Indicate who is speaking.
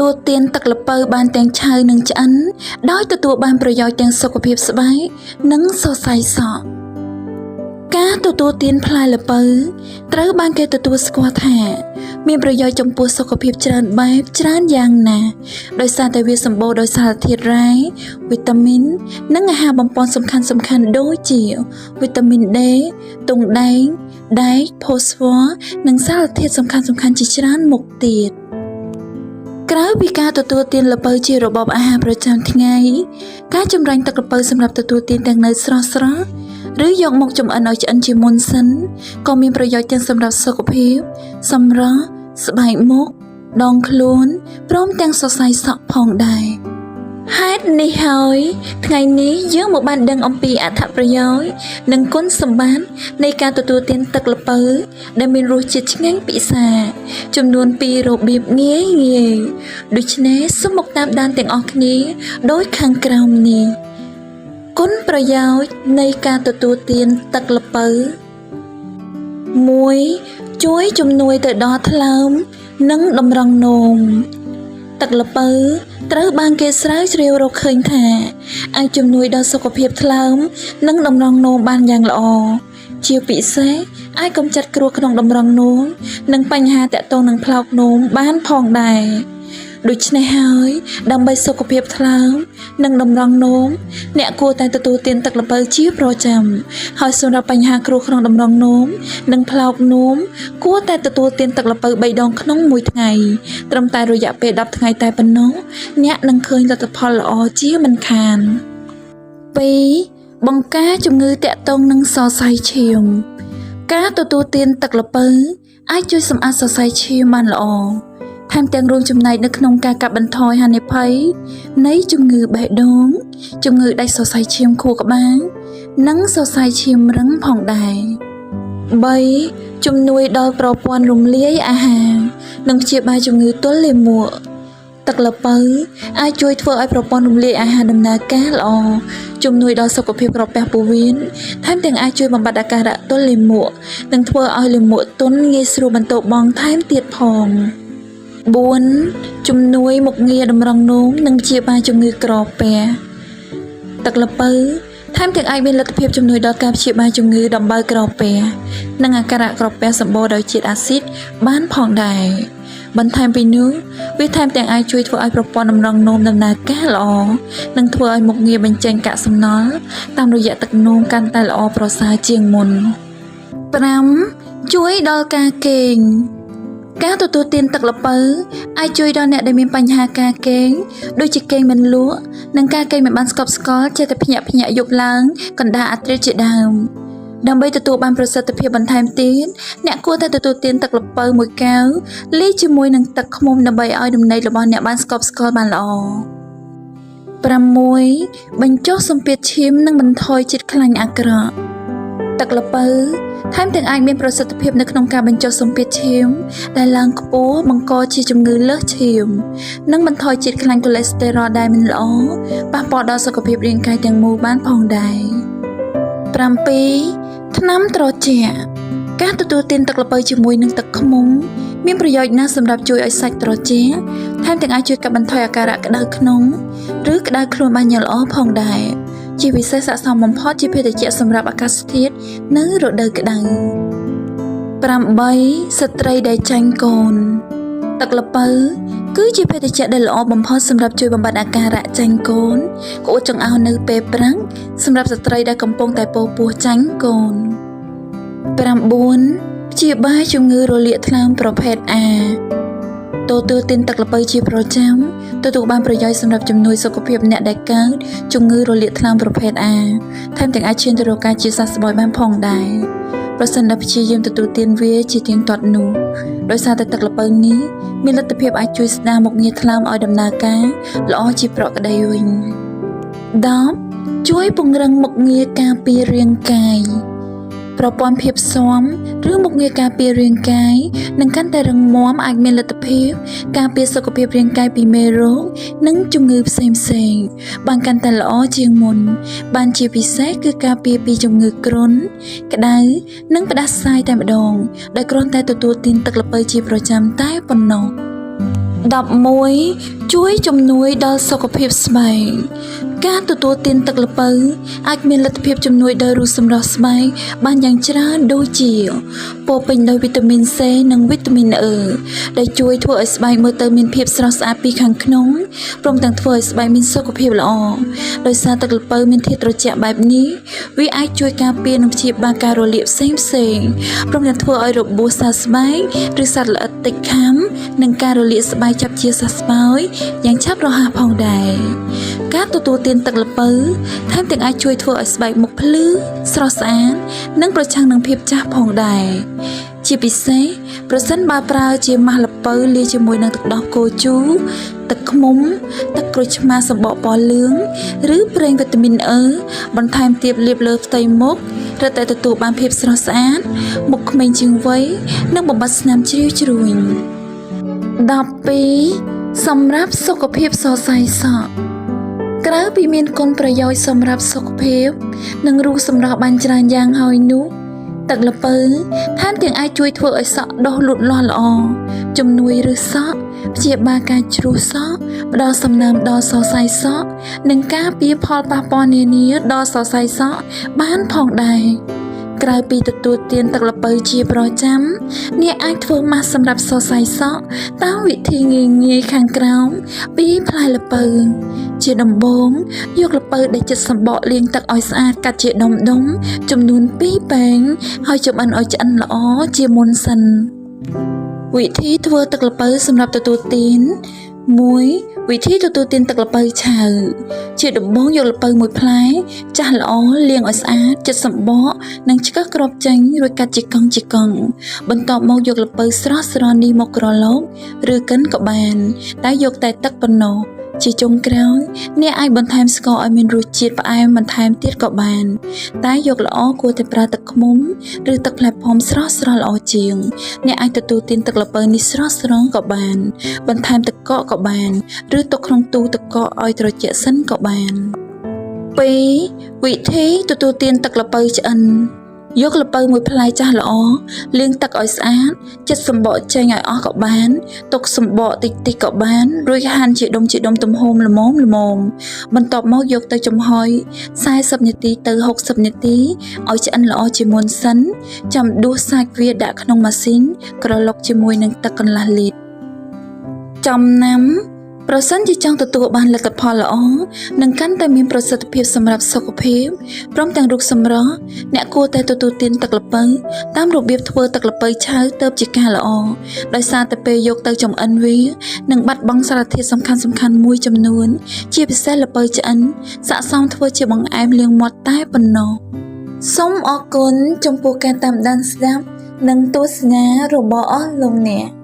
Speaker 1: ទទួលទានទឹកល្ពៅបានទាំងឆៅនិងឆ្អិនដោយទទួលបានប្រយោជន៍ទាំងសុខភាពស្បែកនិងសរសៃសក់ការទទួលទានផ្លែល្ពៅត្រូវបានគេទទួលស្គាល់ថា មានប្រយោជន៍ចំពោះសុខភាពច្រើនបែបច្រើនយ៉ាងណាស់ដោយសារតែវាសម្បូរដោយសារធាតុរ៉ែវីតាមីន និងអាហារបំប៉នសំខាន់ៗដូចជាវីតាមីន D ទង់ដែងដែកផូស្វ័រនិងសារធាតុសំខាន់ៗជាច្រើនមុខទៀតក្រៅពីការទទួលទានល្ពៅជារបបអាហារប្រចាំថ្ងៃការចម្រាញ់ទឹកល្ពៅសម្រាប់ទទួលទានទាំងនៅស្រស់ៗឬយកមកចម្អិនឲ្យឆ្អិនជាមុនសិនក៏មានប្រយោជន៍ទាំងសម្រាប់សុខភាពសម្រស់ស្បែកមុខដងខ្លួនព្រមទាំងសរសៃសក់ផងដែរហេតុនេះហើយថ្ងៃនេះយើងមកបានដឹងអំពីអត្ថប្រយោជន៍និងគុណសម្បត្តិនៃការទទួលទានទឹកល្ពៅដែលមានរសជាតិឆ្ងាញ់ពិសាចំនួនពីររបៀបងាយងាយដូច្នេះសូមមកតាមដានទាំងអស់គ្នាដោយខាងក្រោមនេះគុណប្រយោជន៍នៃការទទួលទានទឹកល្ពៅ1ជួយជំនួយទៅដល់ថ្លើមនិងតម្រង់នោមទឹកល្ពៅត្រូវបានគេស្រាវជ្រាវរកឃើញថាអាចជំនួយដល់សុខភាពថ្លើមនិងតម្រង់នោមបានយ៉ាងល្អជាពិសេសអាចកម្ចាត់គ្រោះក្នុងតម្រង់នោមនិងបញ្ហាទាក់ទងនឹងផ្លោកនោមបានផងដែរដូច្នេះហើយដើម្បីសុខភាពថ្លើមនិងតម្រង់នោមអ្នកគួរតែទទួលទានទឹកល្ពៅជាប្រចាំហើយសម្រាប់បញ្ហាគ្រោះក្នុងតម្រង់នោមនិងផ្លោកនោមគួរតែទទួលទានទឹកល្ពៅ3ដងក្នុងមួយថ្ងៃត្រឹមតែរយៈពេល10ថ្ងៃតែប៉ុណ្ណោះអ្នកនឹងឃើញលទ្ធផលល្អជាមិនខាន2បង្ការជំងឺទាក់ទងនឹងសរសៃឈាមការទទួលទានទឹកល្ពៅអាចជួយសម្អាតសរសៃឈាមបានល្អថែមទាំងរួមចំណែកនៅក្នុងការកាត់បន្ថយហានិភ័យនៃជំងឺបេះដូងជំងឺដាច់សរសៃឈាមខួរក្បាលនិងសរសៃឈាមរឹងផងដែរ3ជំនួយដល់ប្រព័ន្ធរំលាយអាហារនិងព្យាបាលជំងឺទល់លាមកទឹកល្ពៅអាចជួយធ្វើឲ្យប្រព័ន្ធរំលាយអាហារដំណើរការល្អជំនួយដល់សុខភាពក្រពះពោះវៀនថែមទាំងអាចជួយបំបត្តិអាការៈទល់លាមកនិងធ្វើឲ្យលាមកទន់ងាយស្រួលបន្ទោបង់ថែមទៀតផង4ជំនួយមុខងារតម្រង់នោមនិងព្យាបាលជំងឺក្រពះទឹកល្ពៅថែមទាំងអាចមានលទ្ធភាពជំនួយដល់ការព្យាបាលជំងឺដំបៅក្រពះនិងអាការៈក្រពះសម្បូរដោយជាតិអាស៊ីតបានផងដែរបន្ថែមពីនោះវាថែមទាំងអាចជួយធ្វើឲ្យប្រព័ន្ធតម្រង់នោមដំណើរការល្អនិងធ្វើឲ្យមុខងារបញ្ចេញកាកសំណល់តាមរយៈទឹកនោមកាន់តែល្អប្រសើរជាងមុន5ជួយដល់ការគេងការទទួលទានទឹកល្ពៅអាចជួយដល់អ្នកដែលមានបញ្ហាការគេងដូចជាគេងមិនលក់និងការគេងមិនបានស្កប់ស្កល់ចេះតែភ្ញាក់ភ្ញាក់យប់ឡើងកណ្ដាលអាត្រិតជាដើមដើម្បីទទួលបានប្រសិទ្ធភាពបន្ថែមទៀតអ្នកគួរតែទទួលទានទឹកល្ពៅមួយកែវលាយជាមួយនឹងទឹកឃ្មុំដើម្បីឲ្យដំណេករបស់អ្នកបានស្កប់ស្កល់បានល្អ6បញ្ចុះសម្ពាធឈាមនិងបន្ថយជាតិខ្លាញ់អាក្រក់ទឹកល្ពៅថែមទាំងអាចមានប្រសិទ្ធភាពនៅក្នុងការបញ្ចុះសម្ពាធឈាមដែលឡើងខ្ពស់បង្កជាជំងឺលើសឈាមនិងបន្ថយជាតិខ្លាញ់កូលេស្តេរ៉ុលដែលមិនល្អប៉ះពាល់ដល់សុខភាពរាងកាយទាំងមូលបានផងដែរ7ថ្នាំត្រជាក់ការទទួលទានទឹកល្ពៅជាមួយនឹងទឹកឃ្មុំមានប្រយោជន៍ណាស់សម្រាប់ជួយឲ្យសាច់ត្រជាក់ថែមទាំងអាចជួយកាត់បន្ថយអាការៈក្តៅក្នុងឬក្តៅខ្លួនបានយ៉ាងល្អផងដែរជាពិសេសស័ក្តិសមបំផុតជាភេសជ្ជៈសម្រាប់អាកាសធាតុនៅរដូវក្តៅ8ស្ត្រីដែលចាញ់កូនទឹកល្ពៅគឺជាភេសជ្ជៈដែលល្អបំផុតសម្រាប់ជួយបំបត្តិអាការៈចាញ់កូនក្អួតចង្អោរនៅពេលព្រឹកសម្រាប់ស្ត្រីដែលកំពុងតែពោពោះចាញ់កូន9ព្យាបាលជំងឺរលាកថ្លើមប្រភេទ A ទទួលទានទឹកល្ពៅជាប្រចាំទទួលបានប្រយោជន៍សម្រាប់ជំនួយសុខភាពអ្នកដែលកើតជំងឺរលាកថ្លើមប្រភេទ A ថែមទាំងអាចឈានទៅរកការជាសះស្បើយបានផងដែរប្រសិនបើព្យាយាមទទួលទានវាជាទៀងទាត់នោះដោយសារតែទឹកល្ពៅនេះមានលទ្ធភាពអាចជួយស្ដារមុខងារថ្លើមឲ្យដំណើរការល្អជាប្រក្រតីវិញ10ជួយពង្រឹងមុខងារការពាររាងកាយប្រព័ន្ធភាពស៊ាំឬមុខងារការពាររាងកាយនឹងកាន់តែរឹងមាំអាចមានលទ្ធភាពការពារសុខភាពរាងកាយពីមេរោគនិងជំងឺផ្សេងៗបានកាន់តែល្អជាងមុនបានជាពិសេសគឺការពារពីជំងឺគ្រុនក្តៅនិងផ្ដាសាយតែម្ដងដោយគ្រាន់តែទទួលទានទឹកល្ពៅជាប្រចាំតែប៉ុណ្ណោះ។ 11ជួយជំនួយដល់សុខភាពស្បែកការទទួលទានទឹកល្ពៅអាចមានលទ្ធភាពជំនួយដល់រូបសម្រស់ស្បែកបានយ៉ាងច្រើនដូចជាពោរពេញដោយវីតាមីន C និងវីតាមីន E ដែលជួយធ្វើឲ្យស្បែកមើលទៅមានភាពស្រស់ស្អាតពីខាងក្នុងព្រមទាំងធ្វើឲ្យស្បែកមានសុខភាពល្អដោយសារទឹកល្ពៅមានធាតុត្រជាក់បែបនេះវាអាចជួយការពារនិងព្យាបាលការរលាកផ្សេងផ្សេងៗព្រមទាំងធ្វើឲ្យរបួសសើស្បែកឬសត្វល្អិតតិចខាំនិងការរលាកស្បែកចាប់ជាសះស្បើយយ៉ាងឆាប់រហ័សផងដែរការទទួលទានទឹកល្ពៅថែមទាំងអាចជួយធ្វើឲ្យស្បែកមុខភ្លឺស្រស់ស្អាតនិងប្រឆាំងនឹងភាពចាស់ផងដែរជាពិសេសប្រសិនបើប្រើជាម៉ាស់ល្ពៅលាយជាមួយនឹងទឹកដោះគោជូរទឹកឃ្មុំទឹកក្រូចឆ្មាសម្បកពណ៌លឿងឬប្រេងវីតាមីន E បន្ថែមទៀតលាបលើផ្ទៃមុខរឹតតែទទួលបានភាពស្រស់ស្អាតមុខក្មេងជាងវ័យនិងបំបត្តិស្នាមជ្រីវជ្រួញ12សម្រាប់សុខភាពសរសៃសក់ក្រៅពីមានគុណប្រយោជន៍សម្រាប់សុខភាពនិងរូបសម្រស់បានច្រើនយ៉ាងហើយនោះទឹកល្ពៅថែមទាំងអាចជួយធ្វើឲ្យសក់ដុះលូតលាស់ល្អជំនួយរឹសសក់ព្យាបាលការជ្រុះសក់ផ្ដល់សំណើមដល់សរសៃសក់និងការពារផលប៉ះពាល់នានាដល់សរសៃសក់បានផងដែរក្រៅពីទទួលទានទឹកល្ពៅជាប្រចាំអ្នកអាចធ្វើម៉ាស់សម្រាប់សរសៃសក់តាមវិធីងាយៗខាងក្រោមពីផ្លែល្ពៅជាដំបូងយកល្ពៅដែលចិត្តសម្បកលាងទឹកឲ្យស្អាតកាត់ជាដុំៗចំនួន2ពែងហើយចម្អិនឲ្យឆ្អិនល្អជាមុនសិនវិធីធ្វើទឹកល្ពៅសម្រាប់ទទួលទាន1វិធីទទួលទានទឹកល្ពៅឆៅជាដំបូងយកល្ពៅមួយផ្លែចាស់ល្អលាងឲ្យស្អាតចិត្តសម្បកនិងឆ្កឹះគ្រាប់ចេញរួចកាត់ជាកង់ជាកង់បន្ទាប់មកយកល្ពៅស្រស់ស្រស់នេះមកក្រឡុកឬកិនក៏បានតែយកតែទឹកប៉ុណ្ណោះជាចុងក្រោយអ្នកអាចបន្ថែមស្ករឲ្យមានរសជាតិផ្អែមបន្ថែមទៀតក៏បានតែយកល្អគួរតែប្រើទឹកឃ្មុំឬទឹកផ្លែផុំស្រស់ស្រស់ល្អជាងអ្នកអាចទទួលទានទឹកល្ពៅនេះស្រស់ស្រស់ក៏បានបន្ថែមទឹកកកក៏បានឬទុកក្នុងទូទឹកកកឲ្យត្រជាក់សិនក៏បាន2វិធីទទួលទានទឹកល្ពៅឆ្អិនយកល្ពៅមួយផ្លែចាស់ល្អលាងទឹកឲ្យស្អាតចិត្តសម្បកចេញឲ្យអស់ក៏បានទុកសម្បកតិចតិចក៏បានរួចហាន់ជាដុំជាដុំទំហំល្មមល្មមបន្ទាប់មកយកទៅចំហុយ40នាទីទៅ60នាទីឲ្យឆ្អិនល្អជាមុនសិនចាំដួសសាច់វាដាក់ក្នុងម៉ាស៊ីនក្រឡុកជាមួយនឹងទឹកកន្លះលីត្រចំណាំប្រសិនជាចង់ទទួលបានលទ្ធផលល្អនិងកាន់តែមានប្រសិទ្ធភាពសម្រាប់សុខភាពព្រមទាំងរូបសម្រស់អ្នកគួរតែទទួលទានទឹកល្ពៅតាមរបៀបធ្វើទឹកល្ពៅឆៅទៅជាការល្អដោយសារតែពេលយកទៅចម្អិនវានឹងបាត់បង់សារធាតុសំខាន់ៗមួយចំនួនជាពិសេសល្ពៅឆ្អិនស័ក្តិសមធ្វើជាបង្អែមលាងមាត់តែប៉ុណ្ណោះសូមអរគុណចំពោះការតាមដានស្ដាប់និងទស្សនារបស់អស់លោកអ្នក។